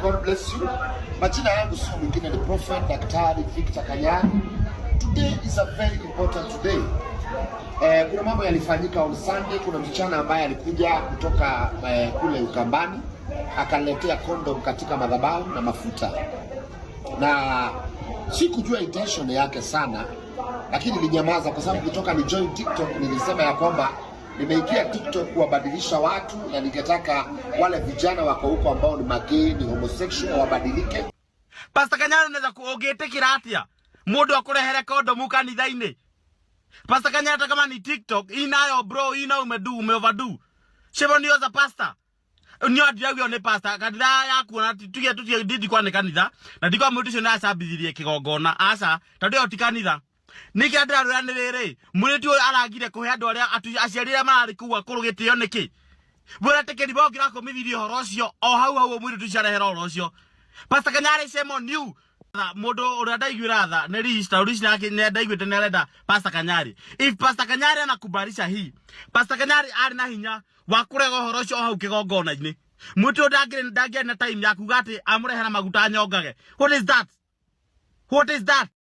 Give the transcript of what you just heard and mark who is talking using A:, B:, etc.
A: God bless you. Majina yangu sio mwingine ni Prophet Daktari Victor Kanyari. Today is a very important day. Kuna mambo yalifanyika on Sunday. Kuna msichana ambaye alikuja kutoka kule Ukambani akaniletea condom katika madhabahu na mafuta, na sikujua intention yake sana, lakini nilinyamaza kwa sababu kutoka ni join TikTok nilisema ya kwamba nimeingia TikTok kuwabadilisha watu na ningetaka wale vijana wako huko ambao ni magay, ni homosexual wabadilike.
B: Pastor Kanyari neza ũngĩtĩkĩra atĩa mũndũ akũrehere kondomu kanitha-inĩ? Pastor Kanyari, hata kama ni TikTok inayo bro, ina umedu umeoverdo. Shame on you as a pastor. Nio ndirauga nĩ pastor kanitha yaku ona tuge tutige ndindi kwa nĩ kanitha na ndikwa mũndũ ũcio nĩ acambithirie kĩgongona aca tondũ ĩyo ti kanitha. Nĩkĩo ndĩrarwĩra nĩ rĩrĩ mũirĩtu ũyũ aragire kũhe andũ arĩa aciari arĩa mararĩ kũu akũrũ gĩtĩo nĩkĩ? Mwĩretĩkĩri bongi rakũmithirie ũhoro ũcio o hau hau mũirĩtu ũcio arehera ũhoro ũcio. Pastor Kanyari, shame on you. Mũndũ ũrĩa ndaiguĩra tha nĩ Rish, tondũ Rish nake nĩ ndaiguĩte nĩ arenda Pastor Kanyari. If Pastor Kanyari anakubalisha hii, Pastor Kanyari arĩ na hinya wa kũrega ũhoro ũcio o hau kĩgongona-inĩ. Mũirĩtu ũyũ ndangĩarĩ na time ya kuga atĩ amũrehera maguta anyongage. What is that? What is that?